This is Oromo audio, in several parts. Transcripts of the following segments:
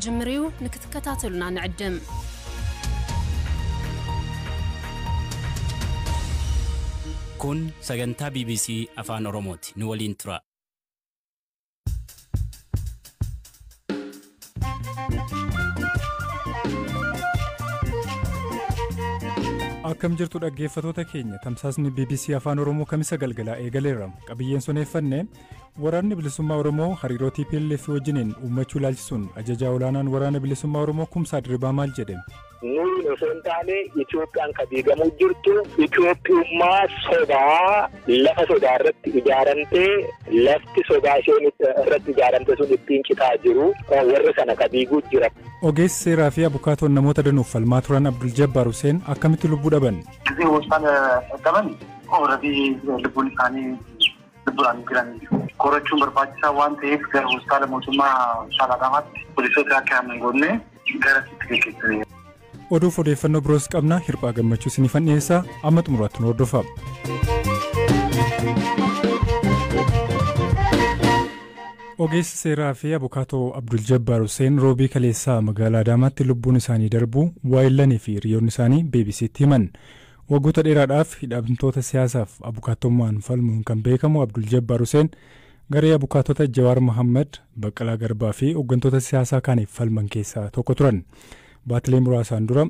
ክጅምር እዩ። ንክትከታተሉና ንዕድም። Kun sagantaa BBC Afaan Oromooti. Nu waliin tura. Akkam jirtu dhaggeeffatoota keenya, tamsaasni BBC Afaan Oromoo Kamisa galgalaa eegaleera. Qabiyyeen soneeffanne: Waraanni Bilisummaa Oromoo hariiroo TPLF wajjiniin uummachuu ilaalchisuun ajajaa olaanaan Waraana Bilisummaa Oromoo Kumsaa Dirribaa maal jedhe? Nuyi osoo hin taane Itoophiyaan kan diigamuu jirtu, Itoophiyummaa sobaa lafa sodaa irratti ijaaramtee, lafti sodaa isheen irratti ijaaramte sun ittiin citaa jiru, warri sana kan diiguu jira. Ogeessi seeraa fi abukaatoon namoota danuuf falmaa turan Abdul Jabbaar Hussein akkamitti lubbuu dhaban? ጊዜ hospitaala qaqqaban already lubbuun isaanii lubbuudhaan jiran qorachuun barbaachisaa waan ta'eef gara hospitaala mootummaa Adaamaatti poolisoota akka hin goone gara sitti geggeessanii. Oduuf odeeffannoo biroos qabna. Hirphaa Gammachuu isiniifan dhiyeessaa, amma xumuraatti nu hordofaa. Ogeessi seeraa fi abukaatoo Abdul Jabbaar Hussein Roobii kaleessaa magaalaa Adaamaatti lubbuun isaanii darbuu waayillanii fi hiriyoonni isaanii BBCtti himan. Waggoota dheeraadhaaf hidhamtoota siyaasaaf abukaattummaan falmuun kan beekamu Abdul Jabbaar Hussein garee abukaatota Jawaar Mohammad, Baqqalaa Garbaa fi hooggantoota siyaasaa kaaniif falman keessaa tokko turan. Baatilee muraasaan dura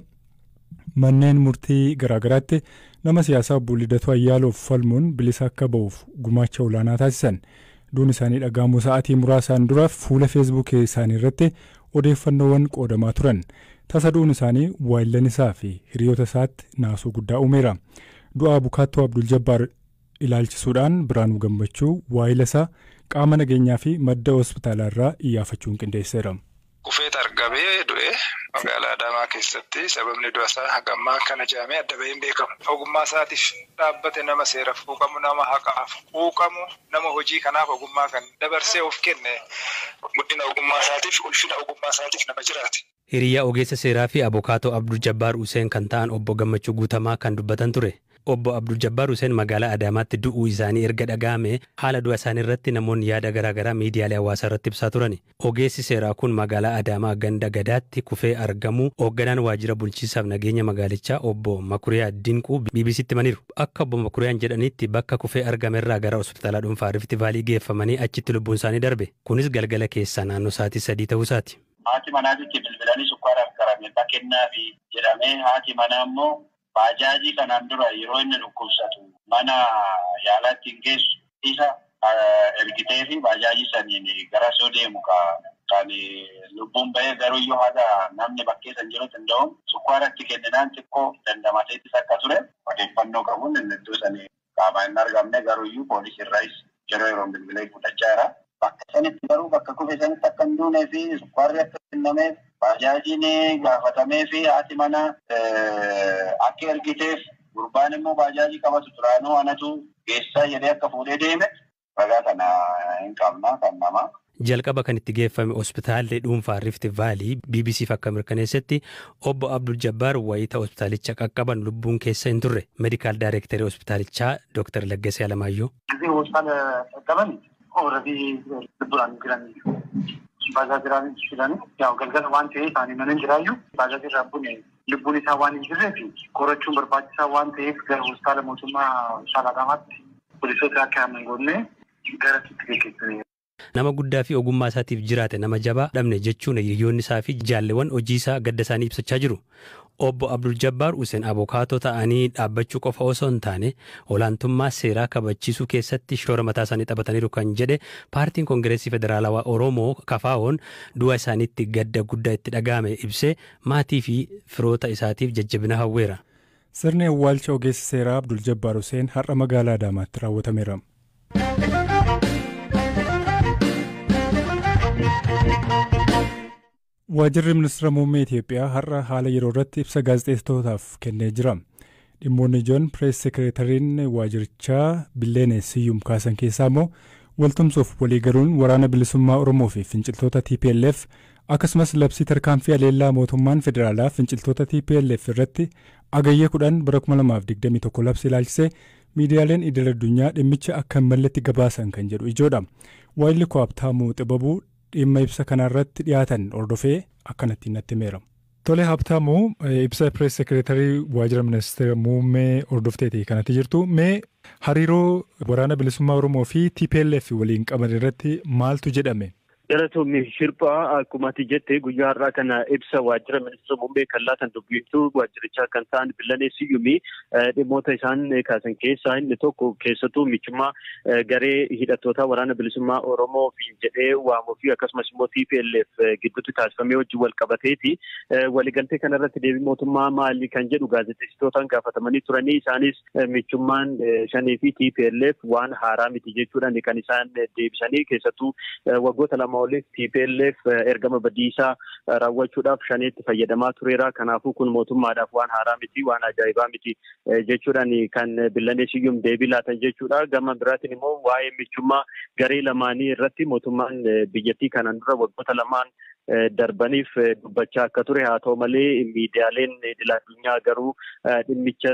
manneen murtii garaagaraatti nama siyaasaa obbo Lidatuu Ayyaaloof falmuun bilisa akka ba'uuf gumaacha olaanaa taasisan. Duun isaanii dhagahamuu sa'aatii muraasaan dura fuula Feesbuukii isaanii irratti odeeffannoowwan qoodamaa turan. Tasa du'uun isaanii waayillan isaa fi hiriyoota isaatti naasuu guddaa uumeera. Du'a abukaattoo Abdul Jabbaar ilaalchisuudhaan Biraanuu Gammachuu waayila isaa, qaama nageenyaa fi madda hospitaalaa irraa iyyaafachuun qindeesseera. Kufeet argamee du'e magaalaa Adaamaa keessatti. Sababni du'a isaa hagammaa kana jedhamee adda bahee hin beekamu. Ogummaa isaatiif dhaabbate, nama seeraaf quuqamu, nama haqaaf quuqamu, nama hojii kanaaf ogummaa kan dabarsee of kenne, guddina ogummaa isaatiif, ulfina ogummaa isaatiif nama jiraate. Hiriyaa ogeessa seeraa fi abukaatoo Abdul Jabbaar Hussein kan ta'an obbo Gammachuu Guutamaa kan dubbatan ture. Obbo Abdul Jabbaar Hussein magaalaa Adaamaatti du'uu isaanii erga dhaga'ame haala du'a isaanii irratti namoonni yaada garaagaraa miidiyaalee hawaasaa irratti ibsaa turani. Ogeessi seeraa kun magaalaa Adaamaa ganda Gadaatti kufee argamuu hoogganaan waajjira bulchiinsaaf nageenya magaalichaa obbo Makuriyaa Dinquu BBCtti himaniiru. Akka obbo Makuriyaan jedhanitti, bakka kufee argamerraa gara hospitaala dhuunfaa Rift Vaalii geeffamanii achitti lubbuun isaanii darbe. Kunis galgala keessaa naannoo sa'aatii 3 ta'uu isaati. Haati manaatitti bilbilanii sukkaaraaf karameellaa kennaafi jedhamee, haati manaa immoo baajaajii kanaan dura yeroo inni dhukkubsatu mana yaalaatti hin geessu isa ergitee fi baajaajii saniin gara soo deemu kan lubbuun bahee. Garuu iyyuu haga namni bakkee san jiru danda'uun sukkaara itti kenninaan xiqqoo dandamateettis akka ture odeeffannoo qabuun inni iddoo sanii qaamaan hin argamne, garuu iyyuu poolisii irraayis yeroo yeroon bilbilee fudhachaa jira. Bakka sanitti garuu bakka kufe sanitti akka hin duunee fi sukkaarri akka kennameef baajaajiin gaafatamee fi haati mana akka ergiteef, gurbaan immoo baajaajii qabatu duraanuu anatu geessaa jedhee akka fuudhee deeme ragaa kana hin qabna kan namaa. Jalqaba kan itti geeffame hospitaalli dhuunfaa Rift Vaalii BBCf akka mirkaneessetti, obbo Abdul Jabbaar wayita hospitaalicha qaqqaban lubbuun keessa hin turre. Medical daayirektarii hospitaalichaa Dr. Laggasee Alamaayyoo. ጊዜ hospitaala qaqqaban already lubbuudhaan jiran baajaajiraan fidanii yaa'u galgala waan ta'eef ani mana hin jiraayyuu baajaajii irraa bune lubbuun isaa waan hin jirreef qorachuun barbaachisaa waan ta'eef gara hospitaala mootummaa Adaamaatti poolisoota akka hin goone gara sitti geggeessanii. Nama guddaa fi ogummaa isaatiif jiraate, nama jabaa dhabne jechuun hiriyoonni isaa fi jaalleewwan hojii isaa gadda isaanii ibsachaa jiru. Obbo Abdul Jabbaar Hussein abukaatoo ta'anii dhaabbachuu qofa osoo hin taane olaantummaa seeraa kabachiisuu keessatti shoora mataa isaanii taphataniiru kan jedhe Paartiin Koongireesii Federaalawaa Oromoo KFO'n, du'a isaaniitti gadda guddaa itti dhaga'ame ibsee maatii fi firoota isaatiif jajjabina hawweera. Sirni awwaalcha ogeessa seeraa Abdul Jabbaar Hussein har'a magaalaa Adaamaatti raawwatameera. Waajjirri ministeera muummee Itoophiyaa har'a haala yeroo irratti ibsa gaazexeessitootaaf kennee jira. Dhimmoonni ijoon pirees sekireetariin waajjirichaa Billeenee Siyyum kaasan keessaa immoo waltumsuuf waliigaluun Waraana Bilisummaa Oromoo fi finciltoota TPLF, akkasumas labsii tarkaanfii aleellaa mootummaan federaalaa finciltoota TPLF irratti Agayyee 10 bara 2021 labsii ilaalchisee miidiyaaleen idil addunyaa dhimmicha akka hin malletti gabaasan kan jedhu ijoodha. Waayilli koo Habtaamuu Xibabuu Dhimma ibsa kanarratti dhiyaatan hordofee akkanatti natti himeera. Tole Habtaamuu, ibsa press secretary waajjira ministeera muummee hordofteeti kanatti jirtu. Mee hariiroo Waraana Bilisummaa Oromoo fi TPLF waliin qaban irratti maaltu jedhame? Galatoomii Shirphaa, akkuma ati jette guyyaa har'aa kana ibsa waajjira ministeera muummee kan laatan dubbiftuu waajjirichaa kan ta'an Billanee Siyyumii dhimmoota isaan kaasan keessaa inni tokko keessattuu michummaa garee hidhattoota Waraana Bilisummaa Oromoo fi jedhee waamuu fi akkasumas immoo TPLF gidduutti taasifamee wajjin wal qabateeti. Waliigaltee kanarratti deebii mootummaa maali kan jedhu gaazexeessitootaan gaafatamanii turanii, isaanis michummaan shanii fi TPLF waan haaraa miti jechuudhaan kan isaan deebisanii. Keessattuu waggoota 2 oliif TPLF ergama badiisaa raawwachuudhaaf shaneetti fayyadamaa tureera. Kanaafuu kun mootummaadhaaf waan haaraa miti, waan ajaa'ibaa miti jechuudhaan kan Billanee Siyyum deebii laatan jechuudha. Gama biraatiin immoo waa'ee michummaa garee lamaanii irratti mootummaan biyyattii kanaan dura waggoota 2n darbaniif dubbachaa akka ture, haa ta'u malee miidiyaaleen idil addunyaa garuu dhimmicha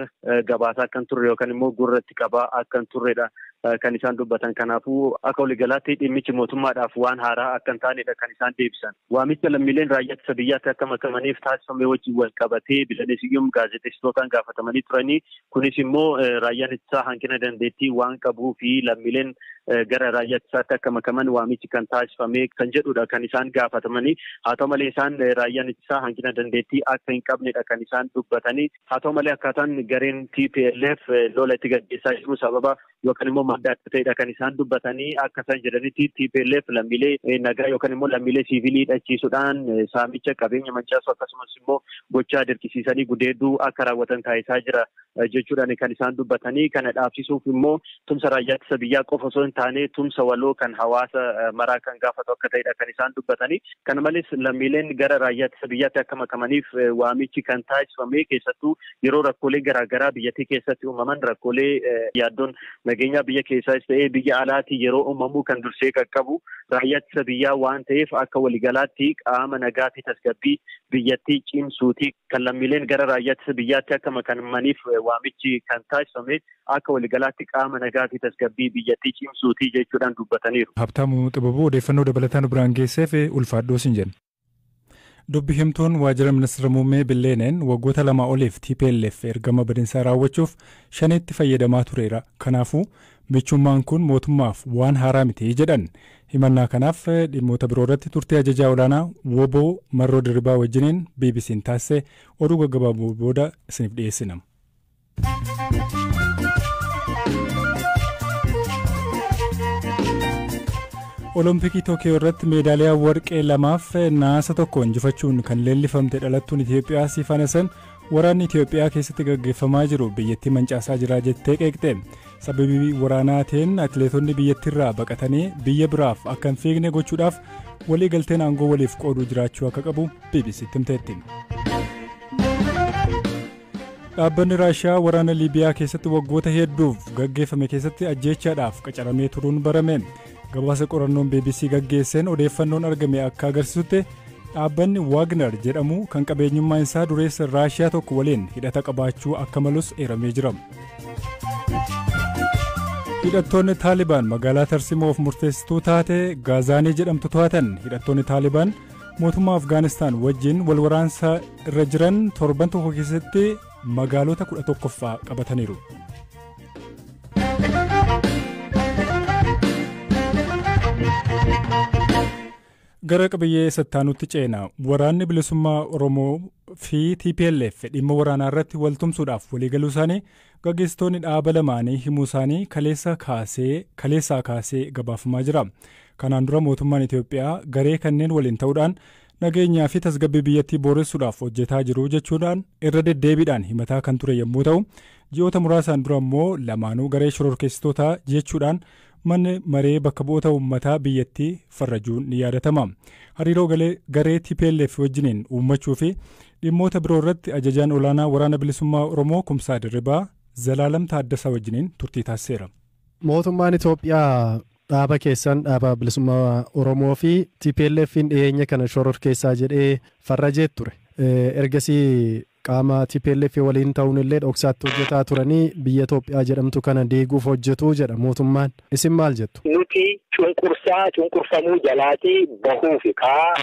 gabaasaa akka hin turre yookaan immoo gurratti qabaa akka hin turredha kan isaan dubbatan. Kanaafuu akka waliigalaatti dhimmichi mootummaadhaaf waan haaraa akka hin taanedha kan isaan deebisan. Waamicha lammiileen raayyaa ittisa biyyaatti akka makamaniif taasifame wajjin wal qabatee Billanee Siyyum gaazexeessitootaan gaafatamanii turanii, kunis immoo raayyaan ittisaa hanqina dandeettii waan qabuu fi lammiileen gara raayyaa ittisaatti akka makaman waamichi kan taasifame kan jedhudha kan isaan gaafatamanii. Haa ta'u malee isaan raayyaan ittisaa hanqina dandeettii akka hin qabnedha kan isaan dubbatanii. Haa ta'u malee akkaataan gareen TPLF lola itti gaggeessaa jiru sababa yookaan immoo madda akka ta'edha kan isaan dubbatanii. Akka isaan jedhanitti TPLF lammiilee nagaa yookaan immoo lammiilee siivilii hidhachiisuudhaan saamicha, qabeenya mancaasuu, akkasumas immoo gochaa dirqisiisanii gudeeduu akka raawwatan taasisaa jira jechuudhaan kan isaan dubbatanii. Kana dhaabsisuuf immoo tumsa raayyaa ittisa biyyaa qofa osoo hin taane tumsa waloo kan hawaasa maraa kan gaafatu akka ta'edha kan isaan dubbatanii. Kana malees lammiileen gara raayyaa ittisa biyyaatti akka makamaniif waamichi kan taasifame keessattuu yeroo rakkoolee garaagaraa biyyattii keessatti uumaman, rakkoolee yaaddoon nageenyaa biyya keessaas ta'ee biyya alaatti yeroo uumamu kan dursee qaqqabu raayyaa ittisa biyyaa waan ta'eef, akka waliigalaatti qaama nagaa fi tasgabbii biyyattii cimsuuti kan lammiileen gara raayyaa ittisa biyyaatti akka makamaniif waamichi kan taasifame, akka waliigalaatti qaama nagaa fi tasgabbii biyyattii cimsuuti jechuudhaan dubbataniiru. Habtaamuu Xibabuu, odeeffannoo dabalataan biraan geesseef ulfaadhoo sin jenna. Dubbi himtuun waajjira ministeera muummee Billeeneen waggoota 2 oliif TPLF ergama badinsaa raawwachuuf shaneetti fayyadamaa tureera. Kanaafuu michummaan kun mootummaaf waan haaraa miti jedhan. Himannaa kanaaf dhimmoota biroo irratti turtii ajajaa olaanaa WBO Marroo Dirribaa wajjiniin BBC'n taasise oduu gaggabaaboo booda isiniif dhiyeessina. Olompikii Tookiyoo irratti meedaaliyaa warqee 2f naasa 1 injifachuun kan leellifamte dhalattuun Itoophiyaa Siifan Hasan waraanni Itoophiyaa keessatti gaggeeffamaa jiru biyyattii mancaasaa jira jettee qeeqxe. Sababii waraanaatiin atileetonni biyyattiirraa baqatanii biyya biraaf akka hin fiigne gochuudhaaf walii galteen aangoo waliif qooduu jiraachuu akka qabu BBCtti himteetti. Dhaabbanni Raashiyaa waraana Liibiyaa keessatti waggoota hedduuf gaggeeffame keessatti ajjeechaadhaaf qacaramee turuun barame. Gabaasa qorannoon BBC gaggeesseen odeeffannoon argame akka agarsiisutti dhaabbanni Waagner jedhamu kan qabeenyummaan isaa dureessa Raashiyaa tokko waliin hidhata qabaachuu akka malus eeramee jira. Hidhattoonni Taalibaan magaalaa tarsimoof murteessituu taate Gaazaanii jedhamtu to'atan. Hidhattoonni Taalibaan mootummaa Afgaanistaan wajjin wal waraansa irra jiran torban tokko keessatti magaalota 11ffaa qabataniiru. Gara qabiyyee sattaanutti ceena. Waraanni Bilisummaa Oromoo fi TPLF dhimma waraanaa irratti wal tumsuudhaaf waliigaluu isaanii gaggeessitoonni dhaaba lamaanii himuu isaanii kaleessaa kaasee gabaafamaa jira. Kanaan dura mootummaan Itoophiyaa garee kanneen waliin ta'uudhaan nageenyaa fi tasgabbii biyyattii booressuudhaaf hojjetaa jiru jechuudhaan irra deddeebiidhaan himataa kan ture yommuu ta'u, ji'oota muraasaan dura immoo lamaanuu garee shororkeessitootaa jechuudhaan manni maree bakka bu'oota uummataa biyyattii farrajuun ni yaadatama. Hariiroo garee TPLF wajjiniin uummachuu fi dhimmoota biroo irratti ajajaan olaanaa Waraana Bilisummaa Oromoo Kumsaa Dirribaa Zalaalam Taaddasaa wajjiniin turtii taasiseera. Mootummaan Itoophiyaa dhaaba keessan, dhaaba Bilisummaa Oromoo fi TPLF'n dhiyeenya kana shororkeessaa jedhee farrajee ture. Ergasii qaama TPLF waliin ta'uun illee dhoksaatti hojjetaa turanii biyya Itoophiyaa jedhamtu kana diiguuf hojjetu jedha mootummaan. Isin maal jettu? Nuti miti. Cunqursaa cunqurfamuu jalaatii bahuuf kaa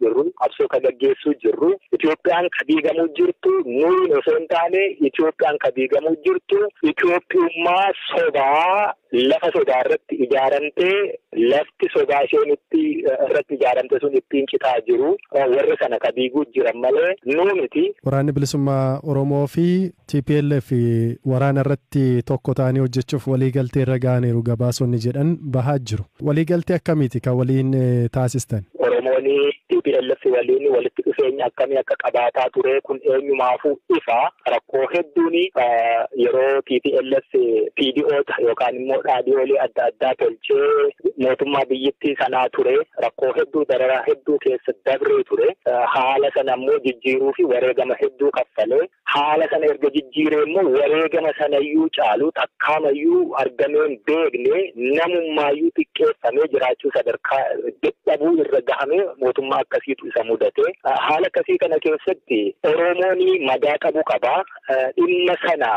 jirru, qabsoo ka gaggeessuu jirru. Itoophiyaan ka diigamuu jirtu nuyi osoo hin taane, Itoophiyaan ka diigamuu jirtu Itoophiyummaa sobaa lafa sodaa irratti ijaaramtee, lafti sobaa isheen itti irratti ijaaramte sun ittiin citaa jiru, warra sana ka diiguu jiran malee nuu miti. Waraanni bilisummaa Oromoo fi TPLF waraana irratti tokko ta'anii hojjechuuf waliigaltee irra ga'aniiru gabaasonni jedhan bahaa jiru. Waliigaltee akkamiiti kan waliin taasistan? Oromoon TPLF waliin walitti dhufeenya akkamii akka qabaataa ture kun eenyumaafuu ifa. Rakkoo hedduun yeroo TPLF PDOta yookaan immoo dhaadhiyoolee adda addaa tolchee mootummaa biyyattii sanaa ture, rakkoo hedduu, dararaa hedduu keessa dabree ture. Haala sana immoo jijjiiruu fi wareegama hedduu kaffalee, haala sana erga jijjiiree immoo wareegama sanayyuu caalu takkaamayyuu argameen beekne namummaayyuu xiqqeeffamee jiraachuu sadarkaa dadhabuu irra gahamee mootummaa akkasiitu isa mudate. Haala akkasii kana keessatti Oromoon madaa qabu qaba. Dhimma sana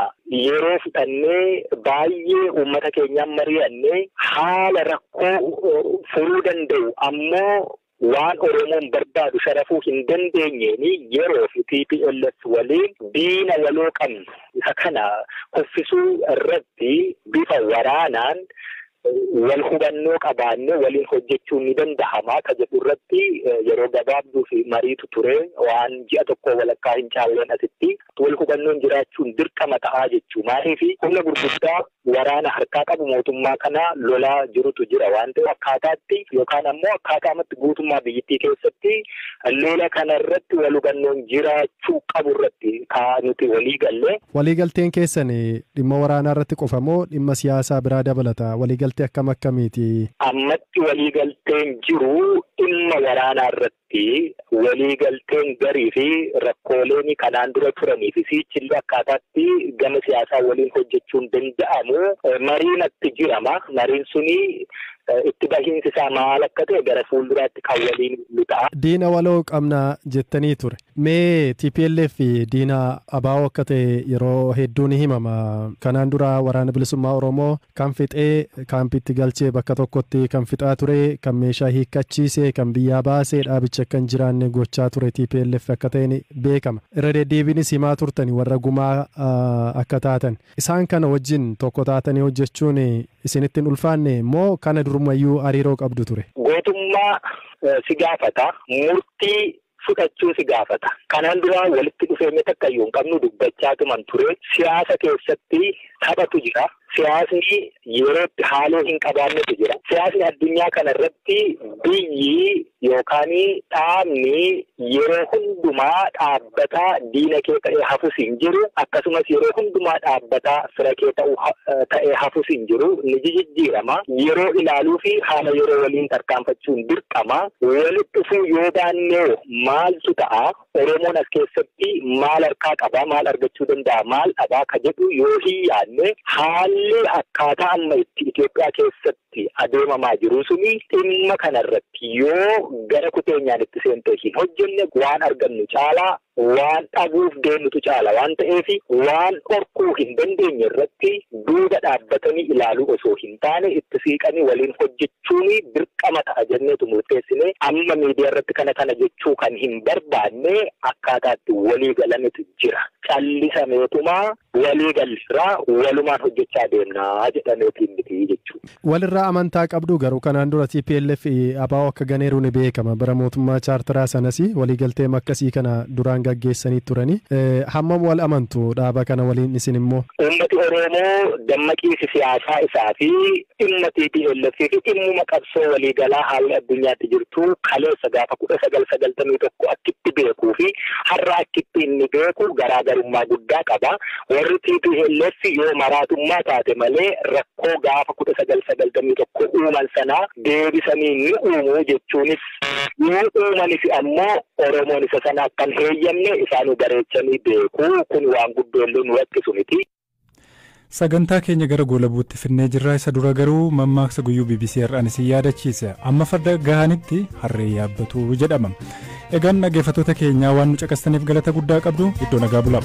yeroo fudhannee baay'ee uummata keenyaan mari'annee haala rakkoo furuu danda'u ammoo waan Oromoon barbaadu sharafuu hin dandeenyeen yeroo fi TPLF waliin diina waloo qabnu isa kana kuffisuu irratti bifa waraanaan wal hubannoo qabaannee waliin hojjechuun ni danda'ama ka jedhu irratti yeroo gabaabduu fi mariitu ture. Waan ji'a tokko walakkaa hin caalleen asitti wal hubannoon jiraachuun dirqama ta'aa jechuu. Maaliif humna gurguddaa waraana harkaa qabu mootummaa kana lolaa jirutu jira waan ta'eef, akkaataatti yookaan ammoo akkaataamatti guutummaa biyyattii keessatti lola kana irratti wal hubannoon jiraachuu qabu irratti kaa nuti walii galle. Waliigalteen keessan dhimma waraanaa irratti qofa moo dhimma siyaasaa biraa dabalata? Waliigaltee akkam akkamiiti? Ammatti waliigalteen jiru dhimma waraanaa irratti. Waliigalteen garii fi rakkooleen kanaan dura turanii fi sichillee akkaataatti gama siyaasaa waliin hojjechuun danda'amu mariin itti jirama. Mariin suni itti bahiinsi isaa maal akka ta'e gara fuulduraatti kan waliin ni ta'a. Diina waloo qabna jettanii ture. Mee TPLF diina ABO akka ta'e yeroo hedduu ni himama. Kanaan dura waraana bilisummaa Oromoo kan fixee kaampitti galchee bakka tokkotti kan fixaa ture, kan meeshaa hiikkachiise, kan biyyaa baasee dhaabicha akka hin jiraanne gochaa ture TPLF akka ta'e ni beekama. Irra deddeebiinis himaa turtani warra gumaa akka taatan. Isaan kana wajjin tokko taatanii hojjechuun isinitti hin ulfaanne moo kana durumayyuu hariiroo qabdu ture? Gootummaa si gaafata. Murtii fudhachuu si gaafata. Kanaan dura walitti dhufeenya takkayyuu hin qabnu, dubbachaa tuman ture. Siyaasa keessatti taphatu jira. Siyaasni yerootti haaloo hin qabaannetu jira. Siyaasni addunyaa kana irratti biyyi yookaan dhaabni yeroo hundumaa dhaabbataa diina kee ta'ee hafus hin jiru. Akkasumas yeroo hundumaa dhaabbataa fira kee ta'ee hafus hin jiru. Ni jijjiirama. Yeroo ilaaluu fi haala yeroo waliin tarkaanfachuun dirqama. Walitti dhufuu yoo baannee maaltu ta'a? Oromoon as keessatti maal harkaa qaba? Maal argachuu danda'a? Maal dhabaa ka jedhu yoo hin yaadne, haalli akkaataa amma itti Itoophiyaa keessatti adeemamaa jiru suni dhimma kanarratti yoo gara kuteenyaan itti seentee hin hojjenne waan argannu caalaa waan dhabuuf deemnutu caala waan ta'eef, waan dhorkuu hin dandeenye irratti duuba dhaabbatanii ilaaluu osoo hin taane itti siiqanii waliin hojjechuun dirqama ta'a jenneetu murteessine. Amma miidiyaa irratti kana kana jechuu kan hin barbaanne akkaataatti walii galametu jira. Callisameetumaa walii galraa walumaan hojjechaa deemnaa jedhameetiin miti jechuudha. Walirraa amantaa qabdu garuu kanaan dura TPLF ABO akka ganeeru ni beekama. Bara mootummaa chaartaraa sanas waliigaltee akkasii kana duraan gaggeessanii turani. Hammam wal amantu dhaaba kana waliin isin immoo? Uummati Oromoo dammaqiisi siyaasaa isaa fi dhimma TPLF fi dhimmuma qabsoo waliigalaa haalli addunyaatti jirtu kaleessa gaafa 1991 akkitti beekuu fi har'a akkitti inni beeku garaagarummaa guddaa qaba. Warri TPLF yoo maraatummaa taate malee rakkoo gaafa 1991 uuman sanaa deebisanii ni uumuu jechuunis, yoo uumanis ammoo Oromoon isa sana akkan heeyyamne isaanuu bareechanii beekuu, kun waan guddoollee nu rakkisu miti. Sagantaa keenya gara goolabuutti finnee jirra. Isa dura garuu mammaaksa guyyuu BBC har'aan isin yaadachiisa. Amma farda gahanitti harree yaabbatu jedhama. Egaan dhaggeeffattoota keenyaa, waan nu caqastaniif galata guddaa qabdu. Iddoo nagaa bulaa.